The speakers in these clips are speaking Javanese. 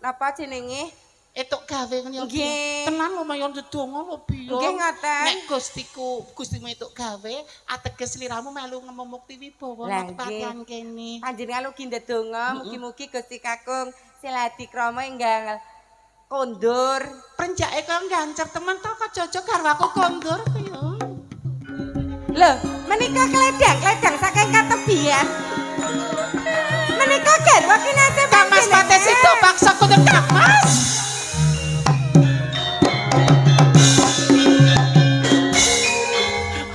Napa jenenge? Etuk gawe ngene ya. Tenan lumayan ndedonga lho piye. Nggih ngoten. Nek Gustiku, Gustimu etuk gawe, ateges sliramu melu ngemukti wibawa kepatihan kene. Panjenengan ugi ndedonga mugi-mugi Gusti Kakung Siladi Krama enggal kondur. Prenjake kaya gancer temen to kok aja garwaku kondur piye. Lho, menika kledang-kledang saking katebian. Menika garwa kinasih Kang Mas Patih Sida paksa kondur Kang Mas.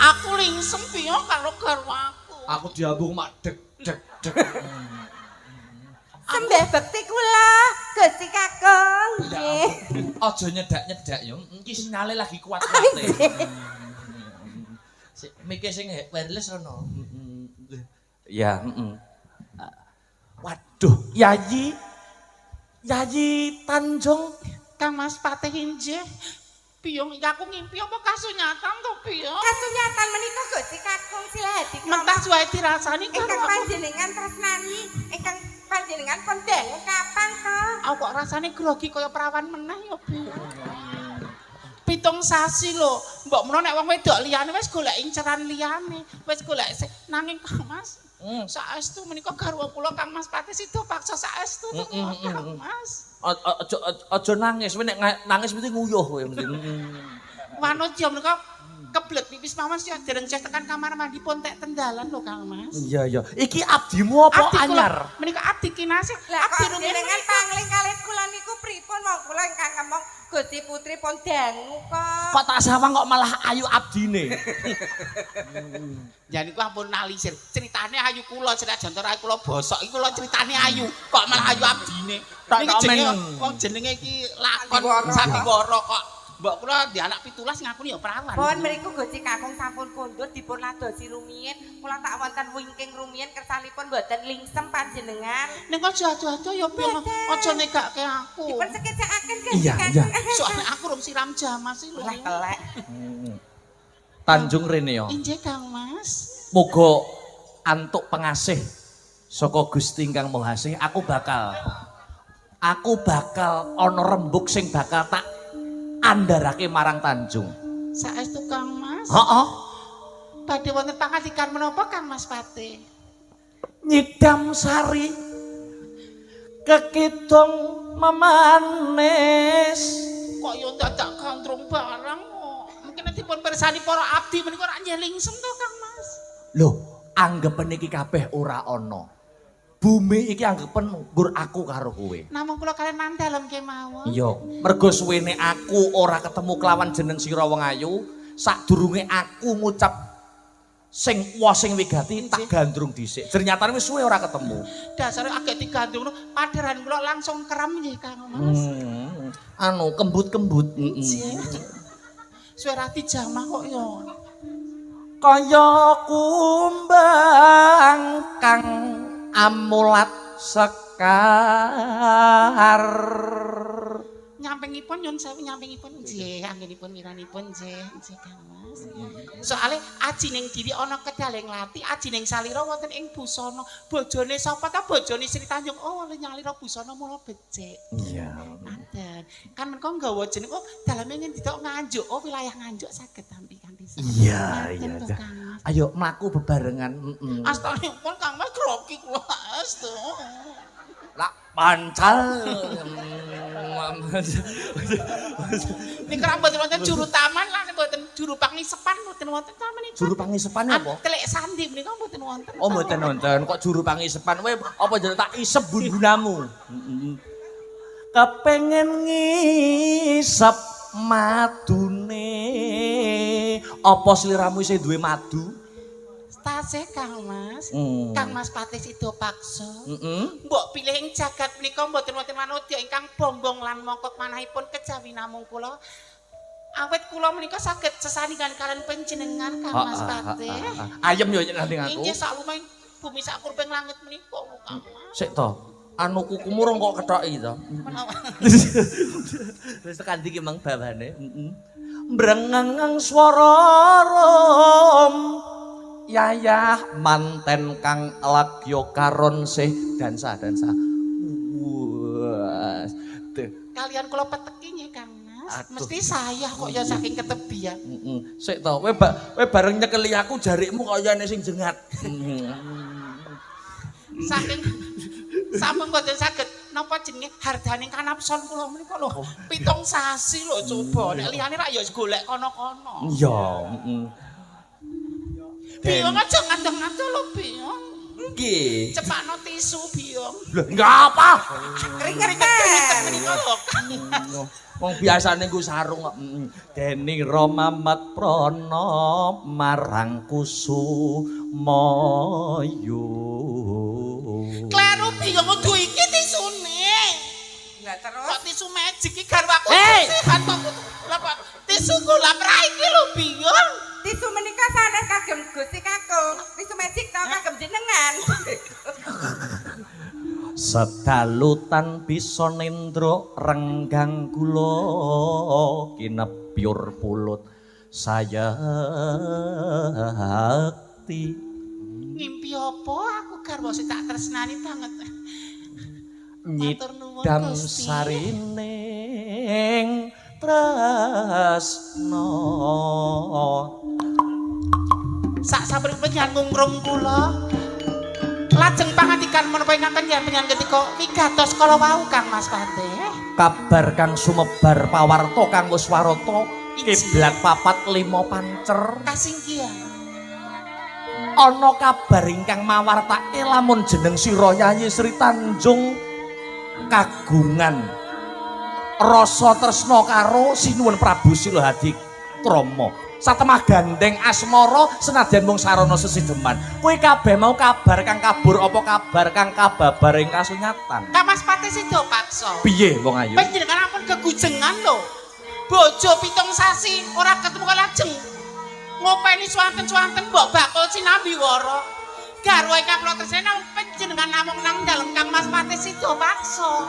Aku lingsem piye karo garwaku. Aku diambung mak dek dek dek. Sembah bekti kula Gusti Kakung. Nggih. Aja nyedak-nyedak yo. Iki sinyale lagi kuat-kuate. Mike sing wireless ana. Ya, heeh. Waduh, Yayi. Yayi Tanjung Kang Mas Patih injih. Piyong iki aku ngimpi apa kasunyatan to piyong? Kasunyatan menika Gusti Kakung Silahadi. Mentas wae dirasani karo ingkang panjenengan tresnani, ingkang panjenengan pun dangu kapan to? Aku kok rasane grogi kaya perawan meneh ya piyong. 7 sasi lho, mbok menawa nek wong wedok liyane wis golek inceran liyane, wis golek nanging Kang Mas. Saestu menika garwa kula Kang Mas Patih Sida paksa saestu to Kang Mas. Aja nangis, kowe nek nangis mesti nguyuh kowe mesti. Manut ya menika keblet pipis mawon sih dereng sih tekan kamar mandi pun tek tendalan lho Kang Mas. Iya iya. Iki abdimu apa anyar? Menika abdi kinasih. Abdi rumiyin pangling kalih kula niku pripun wong kula ingkang ngomong Gusti Putri pun dangu kok. Kok tak sawang kok malah ayu abdine. Ya niku ampun nalisir. Ceritane ayu kula, senajan ayu kula bosok iki kula ceritane ayu, kok malah ayu abdine. Niki jenenge wong jenenge iki lakon sandiwara kok. Mbok kula di anak 17 ngakuni ya perawan. Pun mriku Gusti Kakung sampun kondur dipun ladosi rumiyin. Kula tak wonten wingking rumiyin kersanipun mboten lingsem panjenengan. Ning aja ado-ado ya piye aja negake aku. Dipun sekecakaken Gusti Kakung. Soale aku rung siram jamas iki lho. Lah telek. Tanjung rene ya. Injih Kang Mas. Muga antuk pengasih saka Gusti ingkang Maha Asih, aku bakal ana rembug sing bakal tak andharake marang Tanjung. Saestu Kang Mas? Heeh. Badhe wonten pangandikan menapa Kang Mas Patih? Nyidam sari kekidung memanis. Kok yo dadak gandrung barang kok. Mungkin dipun pirsani para abdi menika ora nyelingsem to Kang Mas. Lho, anggepen iki kabeh ora ana. Bumi iki anggepen nggur aku karo kowe. Namung kula kalian mandalem kemawon. Iya, mergo suwene aku ora ketemu kelawan jeneng sira wong ayu, sadurunge aku ngucap sing wa sing wigati tak gandrung dhisik. Ternyatane wis suwe ora ketemu. Dasare agek digandrung padharan kula langsung kerem nggih Kang Mas. Anu kembut-kembut. Nggih. Suwe ra dijamah kok ya. Kaya kumbang kang amulat sekar. Nyampingipun nyun sewu nyampingipun nggih anggenipun wiranipun nggih nggih Kang Mas. Soale ajining diri ana kedaleng lati, ajining salira wonten ing busana. Bojone sapa ta? Bojone Sri Tanjung. Oh, nyalira busana mula becik. Iya. Ngaten. Kan menika nggawa jeneng oh daleme ngendi tok Nganjuk. Oh wilayah Nganjuk saged tampi kanthi. Iya, iya. Ayo mlaku bebarengan. Astanipun Kang Mas grogi kula astu. Lak pancal. Niku ra mboten wonten juru taman lan mboten juru pangisepan mboten wonten ta menika. Juru pangisepan apa? Telik sandi menika mboten wonten. Oh mboten wonten. Kok juru pangisepan kowe apa jeneng tak isep bun-bunamu. Kepengen ngisep madune. Apa sliramu isih duwe madu? Tasih Kang Mas. Kang Mas Patih Sida Paksa. Mbok pilih ing jagat menika mboten wonten manudya ingkang bombong lan mongkok manahipun kejawi namung kula. Awit kula menika saged sesandingan kalian panjenengan Kang Mas Patih. Ayem yo nanding aku. Inggih saklumahing bumi sakurping langit menika Kang Mas. Sik to. Anu kukumu rong kok kethoki to. Menawa. Wis tekan ndi ki mang bawane. Mbrengeng swara rum. Yayah manten kang lagya karon sih dansa dansa. Kalian kula peteki nggih Kang Mas. Aduh. Mesti saya kok ya saking ketebian. Heeh. Sik to, kowe bareng nyekeli aku jarikmu kaya ene sing jengat. Saking sampun mboten saged napa jenenge hardaning kanapson kula menika lho. 7 sasi lho coba. Nek liyane rak ya golek kono-kono. Iya, heeh. Biyong aja ngadeg-ngadeg lho Biyong. Nggih. Cepakno tisu Biyong. Lho, enggak apa. Keringetan. Menika lho. Wong biasane nggo sarung kok. Deni Romamat prana marang Kusumayu. Kleru Biyong kudu iki tisune. Lah terus Kok tisu magic iki garwaku Hey! sehat kok kudu. Lah kok tisu gula pra iki lho Biyong. Tisu menika sanes kagem Gusti Kakung. Tisu magic to kagem jenengan. Sedalutan bisa nendro renggang kula kinepyur pulut sayakti. Ngimpi apa aku garwa sing tak tresnani banget. Matur nuwun, Nyidam Gusti. sarining tresna. Sak sampun panjenengan ngungrum kula. Lajeng pangandikan menapa ingkang panjenengan ketika wigatos kala wau Kang Mas Patih. Kabar kang sumebar pawarta kang wis warata kiblat 4 5 pancer. Kasinggihan. Ana kabar ingkang mawartake lamun jeneng sira Yayi Sri Tanjung kagungan rasa tresna karo Sinuwun Prabu Silahadi Krama. Satemah gandeng asmara senadyan mung sarana sesideman. Kowe kabeh mau kabar kang kabur apa kabar kang kababar ing kasunyatan? Kang Mas Patih sida paksa. Piye wong ayu? Panjenengan ampun kegujengan lho. Bojo 7 sasi ora ketemu lajeng. Ngopeni swanten-swanten mbok bakul sinambi wara. Garwa ingkang kula tresnani namung panjenengan namung nang dalem Kang Mas Patih sida paksa.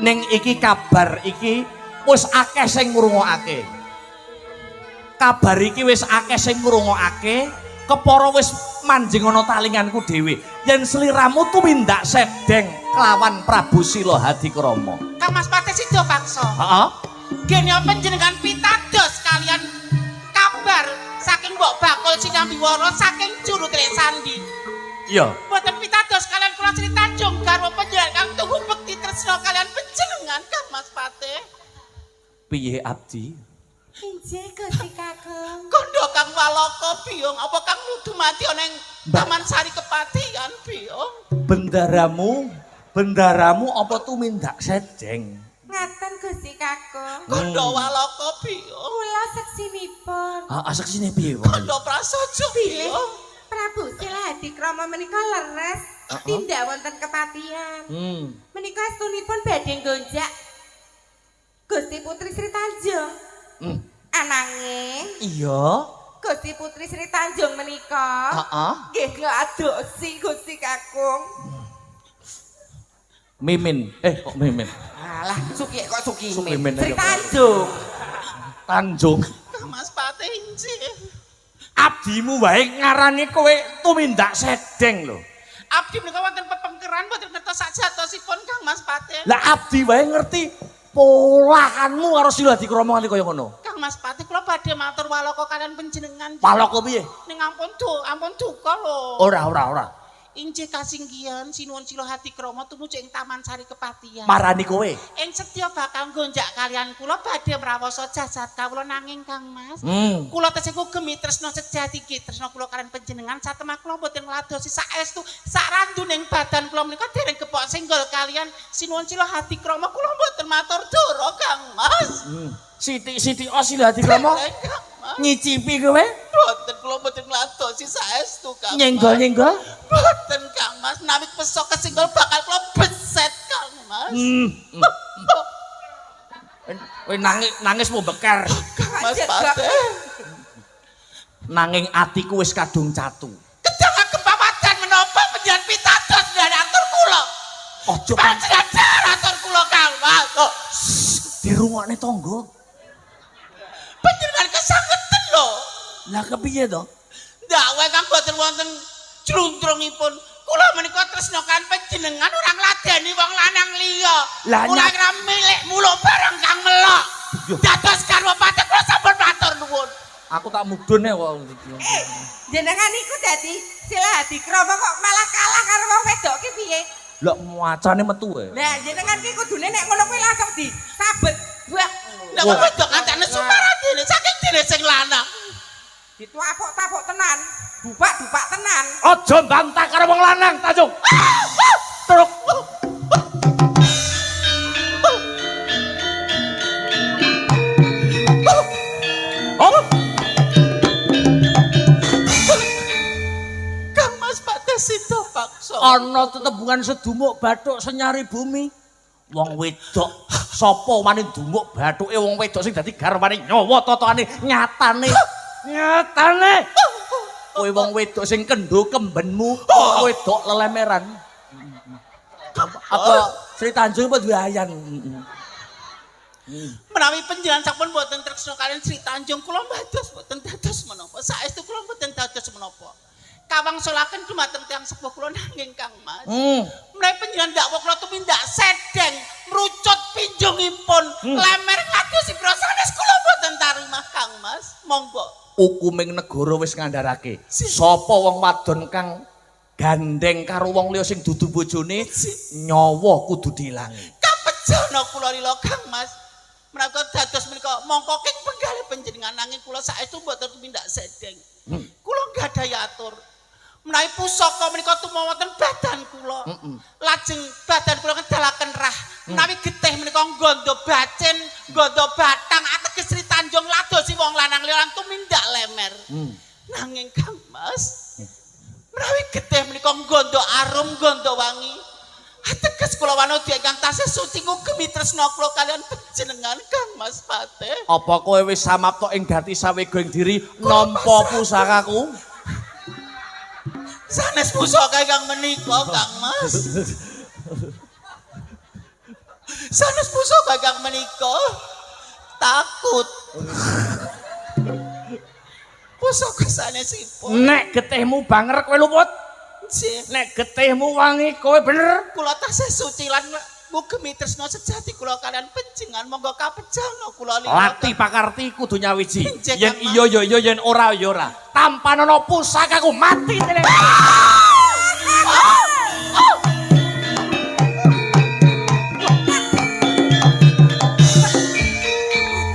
Ning iki kabar iki wis akeh sing ngrungokake. Kabar iki wis akeh sing ngrungokake, kepara wis manjing ana talinganku dhewe. Yen sliramu tumindak sedeng kelawan Prabu Silahadikrama. Kang Mas Patih sida paksa. Heeh. Gene panjenengan pitados kalian kabar saking mbok bakul sinambi wara saking juru telik sandi. Iya. Mboten pitados kalian kula Sri Tanjung garwa panjenengan kang tunggu bekti tresna kalian panjenengan Kang Mas Patih. Piye abdi? Injih Gusti Kakung. Kondo Kang Walaka Biyong apa Kang nudu mati ana ing Taman Sari Kepatihan Biyong. Bendaramu apa tumindak sedeng? Ngaten Gusti Kakung. Kondo Walaka Biyong. Kula seksinipun. Heeh, seksine piye wong ayu? Kondo prasaja Bilih Biyong. Prabu Silahadikrama menika leres tindak wonten kepatihan. Menika estunipun badhe nggonjak Gusti Putri Sri Tanjung. Ananging Iya. Gusti Putri Sri Tanjung menika Heeh. nggih ngladosi Gusti Kakung. Mimin. Kok Mimin? Alah, Suki kok Suki Sukimin Sri aja. Tanjung. Tanjung. Kang Mas Patih injih. Abdimu wae ngarani kowe tumindak sedeng lho. Abdi menika wonten pepengkeran mboten ngertos sajatosipun Kang Mas Patih. Lah abdi wae ngerti polahanmu karo Silahadikrama nganti kaya ngono. Kang Mas Patih kula badhe matur walaka kalian panjenengan. Walaka piye? Ning ampun ampun duka lho. Ora, ora, ora. Injih kasinggihan Sinuwun Silahadikrama tumuju ing Taman Sari Kepatihan. Marani kowe. Ing setya bakal nggonjak kalian kula badhe mrawosa jasad kawula nanging Kang Mas. Kula tesih kugemi tresna sejati ki tresna kula kalian panjenengan satemah kula mboten ngladosi saestu saranduning badan kula menika dereng kepok senggol kalian Sinuwun Silahadikrama kula mboten matur dara Kang Mas. Sithik-sithik Silahadikrama nyicipi kowe? Mboten kula mboten ngladosi saestu Kang. Nyenggol-nyenggol? Mboten Kang Mas, menawi pesok kesenggol bakal kula beset Kang Mas. Kowe nangis mau beker. Mas Patih. Nanging atiku wis kadung catu. Kedang agem pawadan menapa panjenengan pitados nderek atur kula. Aja panjenengan nderek atur kula Kang Mas. Oh, dirungokne tangga. Panjenengan kesangeten lho. Lah kepiye to? Ndak wae kang boten wonten jluntrungipun. Kula menika tresna kan panjenengan ora ngladeni wong lanang liya. Kula ora milik muluk barang kang melok. Dados garwa Patih kula sampun matur nuwun. Aku tak mudhun e kok. Jenengan iku dadi Silahadikrama kok malah kalah karo wong wedok ki piye? Lah macane metu e. Lah jenengan ki kudune nek ngono kuwi langsung disabet. Wah, lah wong wedok kancane sumaradene saking dene sing lanang. Ditapuk-tapuk tenan, dupak-dupak tenan. Aja bantah karo wong lanang, Tanjung. Truk. Oh. Kang Mas Patih sida paksa. Ana tetembungan sedumuk bathuk senyari bumi. Wong wedok sapa wani ndumuk bathuke wong wedok sing dadi garwane nyawa totokane nyatane. Nyatane. Kowe wong wedok sing kendho kembenmu, wedok lelemeran. Apa Sri Tanjung apa duwe ayan? Menawi panjenengan sampun mboten tresna kaliyan Sri Tanjung kula mbados mboten dados menapa. Saestu kula mboten dados menapa. Kawangsulaken dumateng tiyang sepuh kula nanging Kang Mas. Menawi panjenengan dakwa kula tumindak sedeng mrucut pinjungipun lemer ngadosi sanes kula mboten tarimah Kang Mas. Monggo. Hukuming negara wis ngandharake. Sapa wong wadon kang gandeng karo wong liya sing dudu bojone nyawa kudu diilangi. Kapejana kula lila Kang Mas. Menawi dados menika mongko king penggalih panjenengan nanging kula saestu mboten tumindak sedeng. Kula nggadahi atur. Menawi pusaka menika tumawa wonten badan kula. Lajeng badan kula ngedalaken rah. Menawi getih menika nggondo bacin, nggondo batang ateges Sri Tanjung ladosi wong lanang liya lan tumindak lemer. Nanging Kang Mas, menawi getih menika nggondo arum, nggondo wangi. Ateges kula wanodya ingkang tasih suci ngugemi tresna kula kaliyan panjenengan Kang Mas Patih. Apa kowe wis samapta ing gati sawega ing diri nampa pusakaku? Sanes pusaka ingkang menika Kang Mas. Sanes pusaka ingkang menika takut. Pusaka sanesipun. Nek getihmu banger kowe luput. Nek getihmu wangi kowe bener. Kula tasih suci lan ngugemi tresna sejati kula kaliyan panjenengan monggo kapejana kula lila. Lati pakarti kudu nyawiji. Yen iya ya iya yen ora ya ora. Tampanana pusakaku mati tene.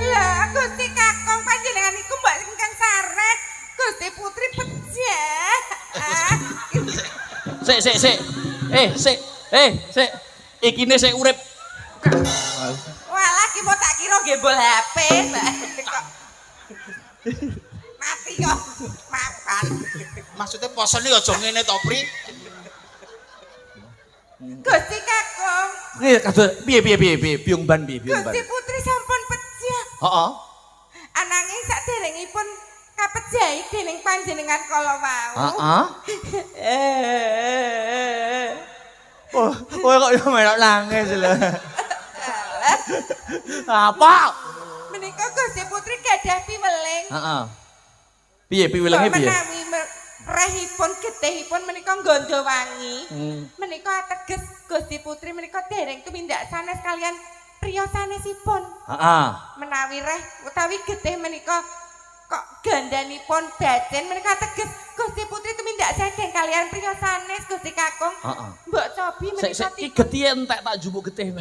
Lah Gusti Kakung panjenengan iku mbok ingkang sareh Gusti Putri pejah. Sik sik sik. Sik. Sik. Ikine sik urip. Walah ki mau tak kira gembol HP. Mati kok. Mapan. Maksudnya posone aja ngene to, Pri. Gusti Kakung. Piye kados piye piye piye piye Biung Ban piye Biung Ban. Gusti Putri sampun pejah. Heeh. Ananging saderengipun kapejahi dening panjenengan kala wau. Heeh. Oh, kowe kok yo melok nangis lho. Apa? Menika Gusti Putri gadah piweling. Heeh. Piye piwelenge piye? Menawi rehipun getihipun menika nggondo wangi. Menika ateges Gusti Putri menika dereng tumindak sanes kaliyan priya sanesipun. Heeh. Menawi reh utawi getih menika kok gandanipun bacin menika teges Gusti Putri tumindak sedeng kaliyan priya sanes Gusti Kakung. Heeh. Mbok cobi menika sik iki getihe entek tak jupuk getih.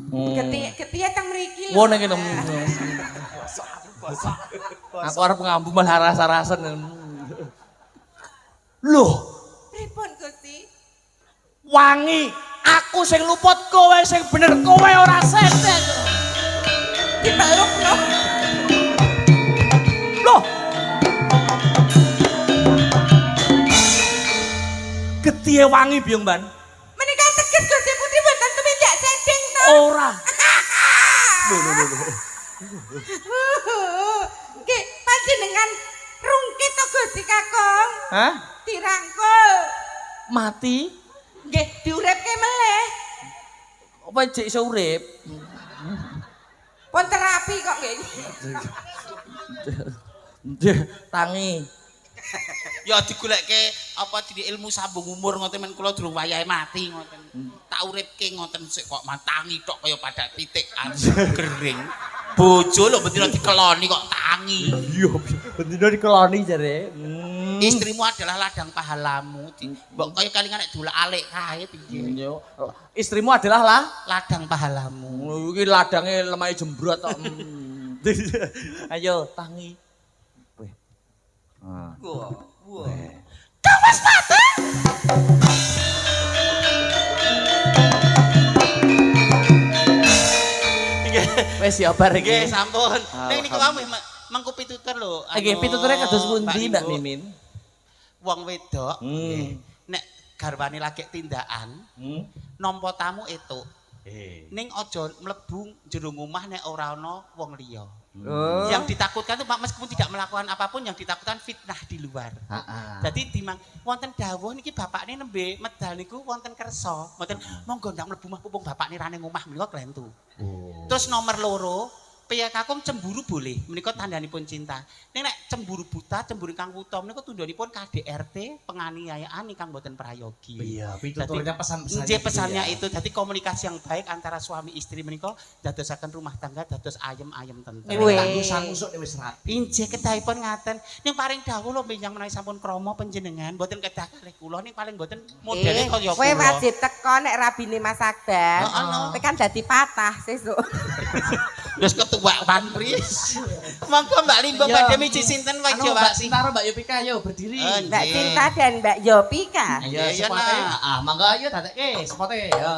Getih-getihe teng mriki lho. Wo ning kene. Aku arep ngambu malah rasa-rasen. Loh, pripun Gusti? Wangi, aku sing luput, kowe sing bener, kowe ora sedeng. Dipeluk lho. Loh. Getihe wangi Biung Ban. Menika teges Gusti Putri mboten tumindak sedeng to. Ora. Lho lho lho. Nggih, panjenengan rungkit to Gusti Kakung? Hah? Dirangkul. Mati? Nggih, diuripke melih. Apa jek iso urip? Pun terapi kok nggih. Nggih, tangi. Ya digoleke apa jenenge ilmu sambung umur ngoten men kula durung wayahe mati ngoten. Tak uripke ngoten sik kok matangi tok kaya pada pitik gering. Bojo lho bendina dikeloni kok tangi. Iya, bendina dikeloni jare. Istrimu adalah ladang pahalamu. Mbok kaya kalingan nek dolak-alik kae piye? Iya. Istrimu adalah lah ladang pahalamu. Iki ladange lemahe jembrot tok. Ayo tangi. Weh. Ah. Wah. Wah. Kawas mata. Wes ya bar iki. Nggih, sampun. Ning niku wae mengku pitutur lho. Nggih, pituture kados pundi Mbak Mimin? Wong wedok nggih. Nek garwane lagi tindakan, nampa tamu etuk. Ning aja mlebu jero omah nek ora ana wong liya. Oh. Yang ditakutkan itu meskipun tidak melakukan apapun, yang ditakutkan fitnah di luar. Jadi dimang wonten dawuh niki bapakne nembe medal niku wonten kersa, wonten monggo ndang mlebu omah pumpung bapakne ra ning omah menika klentu. Terus nomor loro, piye kakung cemburu boleh, menika tandhanipun cinta. Ning nek cemburu buta, cemburu ingkang wuta menika tundhonipun KDRT, penganiayaan ingkang boten prayogi. Iya, pituturnya pesan-pesannya. Nggih, pesannya itu. Dadi komunikasi yang baik antara suami istri menika dadosaken rumah tangga dados ayem-ayem tentrem. Kanggo sangusuk wis rapi. Injih kedahipun ngaten. Ning paring dawuh lho benjang menawi sampun krama panjenengan mboten kedah kalih kula ning paling mboten modele kaya kula. Kowe wajib teko nek rabine Mas Akbar. Kowe kan dadi patah sesuk. Wis ketuwak panpris. Monggo Mbak Limbo badhe miji sinten Anu, Mbak Sinta karo Mbak Yopika ayo berdiri. Mbak Sinta dan Mbak Yopika. Ayo sepote. Heeh, monggo ayo dadekke sepote. Ya.